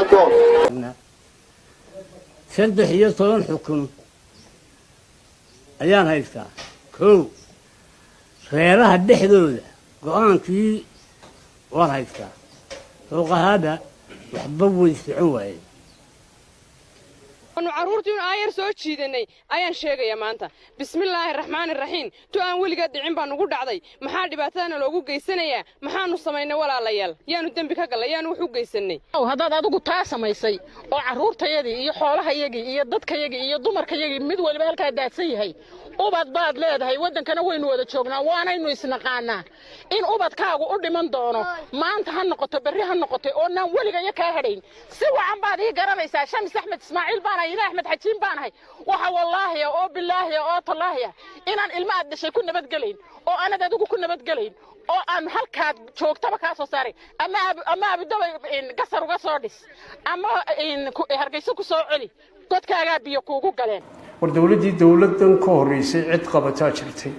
Addoon. 13 xukun ayaan haystaa. Kow, reeraha dhexdooda go'aankii waan haystaa. Fuqahada waxba way socon waayeen. Anu carruurtii un aayar soo jiidanay ayaan sheegaya maanta. Bismillaahi raxmaani raxiim. Tu aan weligaa dhicin baa nugu dhacday. Maxaa dhibaatadana loogu geysanayaa? Maxaanu samaynay, walaalayaal? Yaanu dembi ka gallay? Yaanu wax u geysannay? Haddaad adigu taa samaysay oo carruurtayadii iyo xoolahayagii iyo dadkayagii iyo dumarkayagii mid waliba halkaa daadsan yahay, ubad baad leedahay, waddankana waynu wada joognaa, waanaynu isnaqaanaa. In ubadkaagu u dhiman doono, maanta ha noqoto, berri ha noqoto, oonaan weligayo kaa hadhayn, si wacan baad ii garanaysaa. Shamis Axmed Ismaaciil baanahay, ila Axmed Xajiin baanahay. Waxa wallaahiya oo bilaahiya oo tallaahiya inaan ilma aad dhashay ku nabadgelayn, oo aanad adigu ku nabadgelayn, oo aan halkaad joogtaba kaa soo saaray. Ama Abudaba gasar uga soo dhis, ama Hargeysa ku soo celi, godkaagaa biyo kuugu galeen. War dowladdii dowladdan ka horreysay cid qabataa jirtay,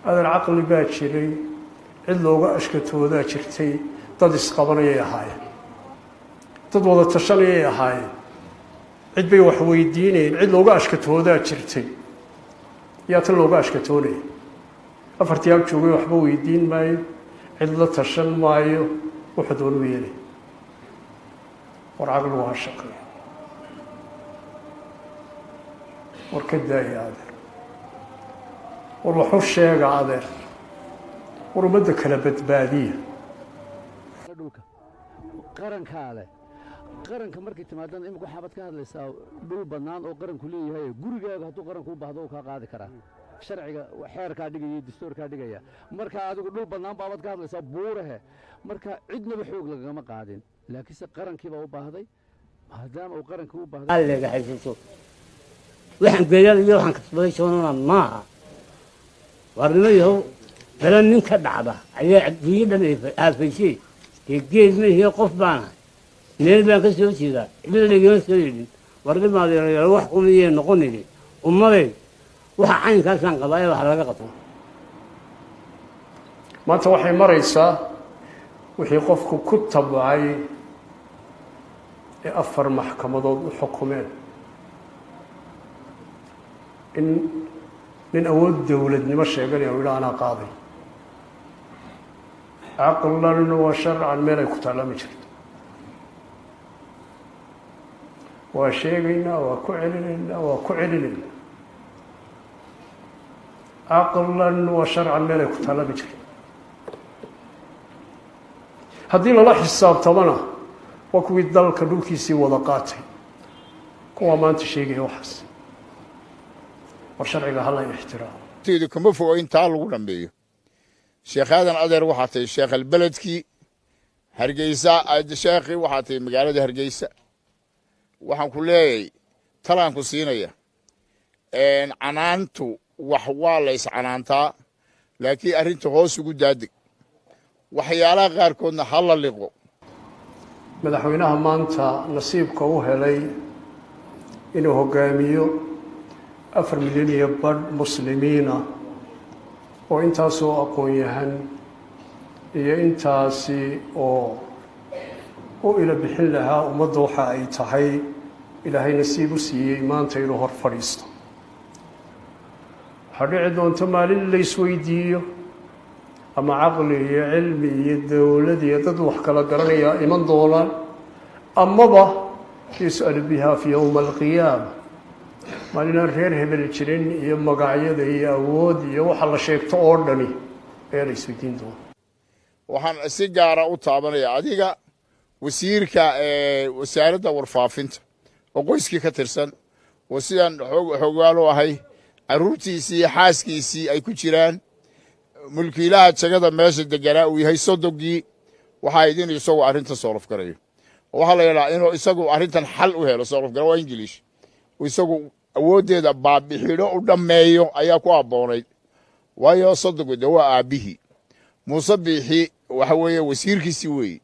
adan caqli baa jiray, cid looga ashkatoodaa jirtay. Dad isqabanayay ahaayeen, dad wada tashanayay ahaayeen, cid bay wax weydiinayeen, cid looga ashkatoodaa jirtay. Yaa tan looga ashkatoonaya? Afartii ag joogay waxba weydiin maayo, cid la tashan maayo, wuxuu doonu yeelay. War caqligu ha shaqeeyo. War ka daaya, adeer. War waxu sheega, adeer. War ummadda kala badbaadiya. Dhulka qarankaa leh. Qaranka markay timaadana, imika waxaabaad ka hadlaysaa dhul bannaan oo qaranku leeyahay. Gurigaaga hadduu qaranku u baahdo, uu kaa qaadi karaa. Sharciga xeerkaa dhigaya, dastuurkaa dhigaya. Marka adigu dhul bannaan baabaad ka hadlaysaa, buurahe. Marka cidnaba xoog lagama qaadin, laakiinse qarankiibaa u baahday. Maadaama uu qarankii u baahday, Alleega haysato. Waxaan geeyada iyo waxaan kasbaday soonana maaha. Warnimo yahow, bale nin ka dhacda ayaa adduunyo dhan aafaysay. Dee geed ma ihiyo, qof baanahay, meel baan ka soo jeedaa, cidna lagama soo yeedhin. Warnimaad wax qumiyee noqonayni ummaday. Waxa caynkaasaan qabaa ee wax laga qabto. Maanta waxay maraysaa wixii qofku ku tabcay ee afar maxkamadood u xukumeen in nin awood dowladnimo sheeganaya u yidha anaa qaaday. Caqlan wa sharcan meel ay ku taallami jirto. Waa sheegaynaa, waa ku celinaynaa, waa ku celinaynaa. Caqlan wa sharcan meel ay ku taallami jirto. Haddii lala xisaabtamana, waa kuwii dalka dhulkiisii wada qaatay kuwaa maanta sheegaya waxaas. War sharciga hala ixtiraamo. Teedu kama fogo in taa lagu dhammeeyo. Sheekh Aadan, adeer, waxaa tahay sheekhal beledkii Hargeysa, sheekhii waxaa tahay magaalada Hargeysa. Waxaan ku leeyahay, talaan ku siinaya. Canaantu wax waa la iscanaantaa, laakiin arrinta hoos ugu daadeg, waxyaalaha qaarkoodna ha la liqo. Madaxweynaha maanta nasiibka u helay inuu hogaamiyo 4.5 milyan muslimiina oo intaasoo aqoon-yahan iyo intaasi oo u ila bixin lahaa ummadda waxa ay tahay, Ilaahay nasiib u siiyey maanta inuu hor fadhiisto. Waxaa dhici doonto maalin la isweydiiyo, ama caqli iyo cilmi iyo dowlad iyo dad wax kala garanaya iman doonaan, amaba yus'alu biha fi yowma alqiyaama, maalin aan reer hebel jirin iyo magacyada iyo awood iyo waxa la sheegto oo dhani ayaa la isweydiin doona. Waxaan si gaara u taabanaya adiga, wasiirka wasaaradda warfaafinta, oo qoyskii ka tirsan, oo sidaan xoogaalo ahay carruurtiisii iyo xaaskiisii ay ku jiraan, mulkiilaha jagada meesha deganaa uu yahay sodogii. Waxaa idin isagu arrinta solve garayo. Waxaa la yidhaha inuu isagu arrintan xal u helo. Solve garo waa English. Isagu awooddeeda baabixidho u dhammeeyo ayaa ku abboonayd, waayo sodogu de waa aabbihii. Muuse Biixi waxa weeye wasiirkiisii weeye,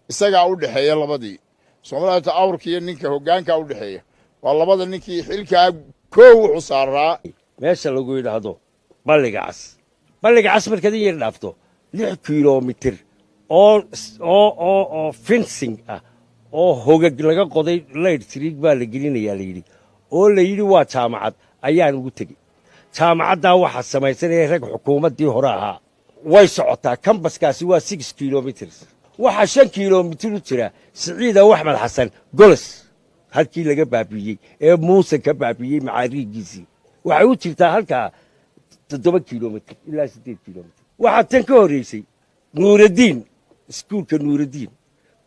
isagaa u dhexeeya labadii Soomaalida, awrkiiyo ninka hoggaankaa u dhexeeya. Waa labada ninkii xilkaa koow wuxuu saaraa. Meesha lagu yidhaahdo Balliga Cas, Balliga Cas markaad in yar dhaafto, 6 kilomitir Oo fencing ah oo hogag laga qoday, laydh tiriig baa la gelinayaa layidhi, oo la yidhi waa jaamacad, ayaan ugu tegey. Jaamacaddaa waxaa samaysanaya rag xukuumaddii hore ahaa. Way socotaa. Campuskaasi waa 6 kilometers. Waxaa 5 kilomitir u jira Siciid Aw Axmed Xasan Golos, halkii laga baabiiyey ee Muuse ka baabiiyey macaariigiisii. Waxay u jirtaa halkaa 7 kilomitir ilaa 8 kilomitir. Waxaa tan ka horreysay Nuuraddiin, iskuulka Nuuraddiin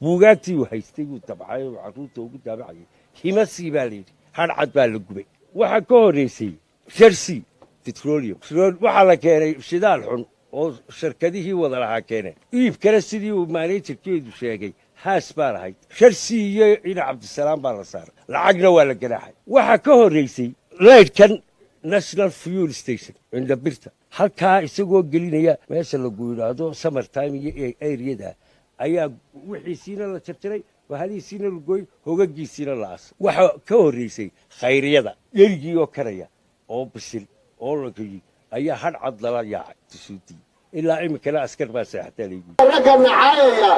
buugaagtii uu haystay wuu dabcay oo carruurta ugu daabacayay. Himasii baa layidhi, hadhcad baa la gubay. Waxaa ka horreysay Sharsi Petroleum. Waxaa la keenay shidaal xun oo shirkadihii wada lahaa keeneen. Iibkana sidii uu managerkeedu sheegay haas baa lahayd. Sharsi iyo ina Cabdisalaam baa la saaray, lacagna waa la ganaaxay. Waxaa ka horreysay laydhkan National Fuel Station cindabirta halkaa isagoo gelinaya meesha lagu yidhaahdo Summer Time iyo areada ayaa wixiisiina la jarjaray, bahalihiisiina la gooy, hogagiisiina la aasay. Waxaa ka horreysay khayriyada, dherigii oo karaya oo bisil oo la geeyey ayaa hadhcad lala yaacay tusuudii. Ilaa iminkana askar baa seexataa laygu. Ragga nacaayaya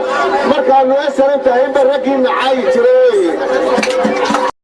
markaanu esaran tahaynba raggii nacaayi jiray.